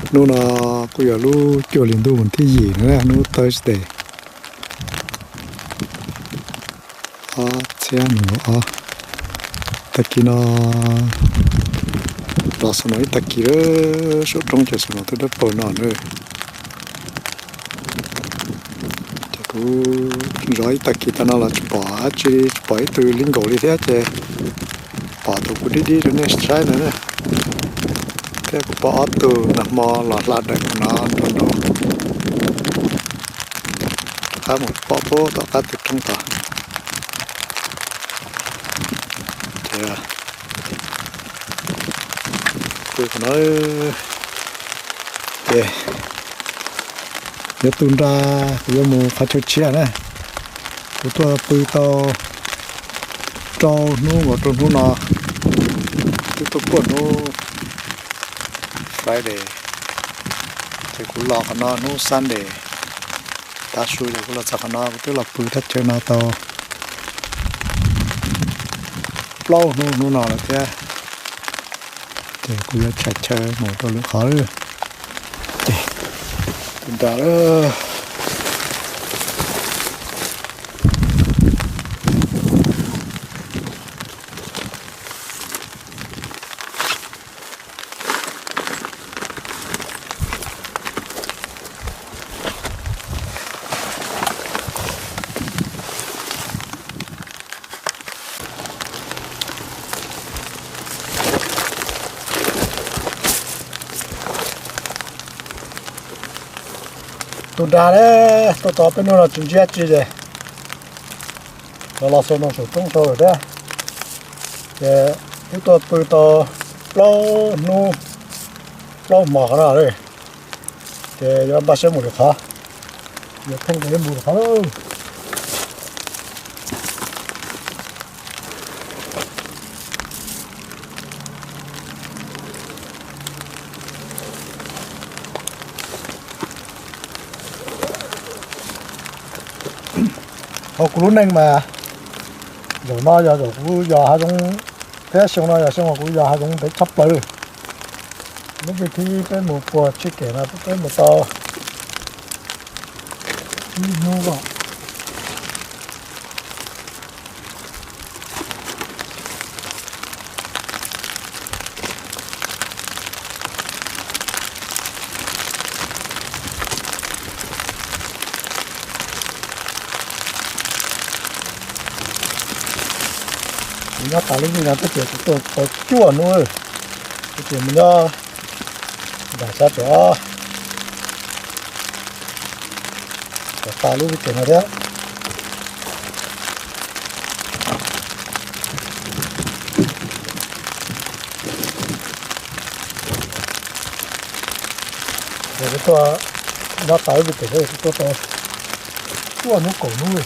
Hnub no kuj yog lub cuaj hli ntuj mus thib yim na, hnub Thursday, ob txhiab nees nkaum ob. Tag kis no los xaus no ib tag kis lawm, saum roob ces xaus no twb dawb paug no na. Ces kuv zov ib tag kis tag no los tsis pom dab tsi, tsis pom ib tug li nkaus li thiab ces pom tus kuv dib dib rau nej saib ntawd na. Thiab kuv pom ob tug nag hmo los hla daim qhov no nrov nrov, rov qab mus pom puag tom qab tus roob tod. Ces pw qhov no, ces yuav tu nra, kuv yuav mus qhov chaw tshiab na. Kuv tuaj pw tau rau hnub, nkaus rau hnub no, twb tuaj puag hnub Friday, ces kuv los qhov no hnub Sunday. Tav su ces kuv los txog qhov no, kuv twb los pw thaj chaw no tau plaub hnub hnub no lawm thiab. Ces kuv yuav tshais chaw mus rau lwm qhov lawm. Ces tu nra lawm. Tu nra ne, tuaj tau peb hnub no tsis ntsib dab tsi ces los los xaus no saum roob tau lawm thiab. Ces twb tuaj pw tau plaub hnub plaub hmo qhov no lawm. Ces yuav npaj siab mus lwm qhov, yuav pheej mus lwm qhov lauj. Hauv kuv lub neej mas zaum no yog zaum kuv yos hav zoov, thiab xyoo no yog xyoo uas kuv yos hav zoov ntev tshaj plaws. Lub vij thib peb mus puag tsheb kem no peb mus tau ib hnub os. Mus nyob tas lub vij no twb tias kuv tuaj tau cuaj hnub, twb tias mus nyob nram sab tsev os, kom tas lub vij tsev no thiab. Yog kuv tuaj nyob tas lub vij tsev no kuv tuaj tau cuaj hnub kaum hnub li.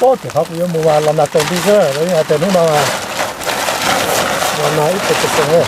Ub, tiam qhov kuv yuav mus mas los nag tsaus nti xwb, lawv yeej hais tias hnub no los nag ib puas tawm xees li.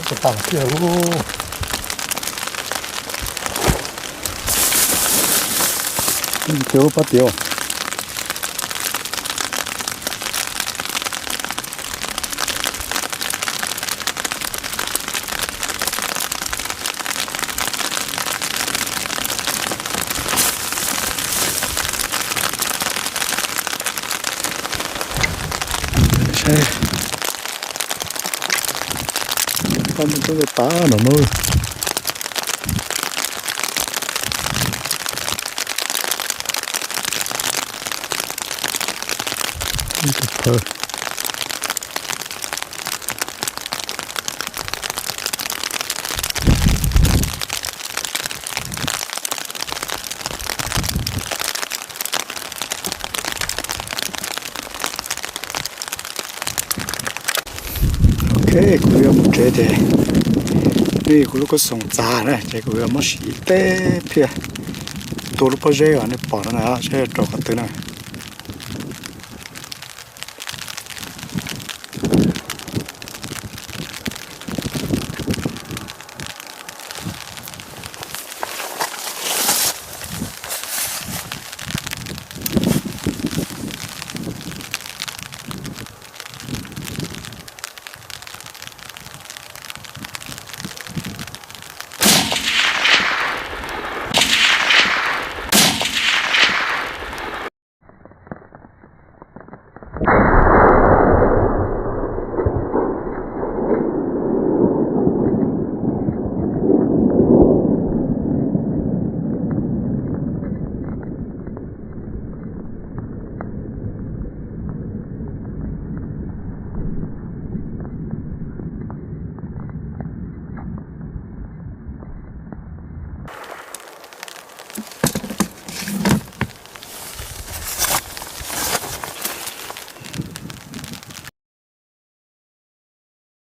Tag tiag lauj. Tias lub pob tias. Saib, pob muaj coob tas tas no nawb. Tus phawj. Ok, kuv yuav mus tsev ces, nej, kuv lub koob xoom txav na ces kuv yuav muab siv ib teg phiaj tua lub pob zeb uas nej pom no na, saib rau qhov twg na.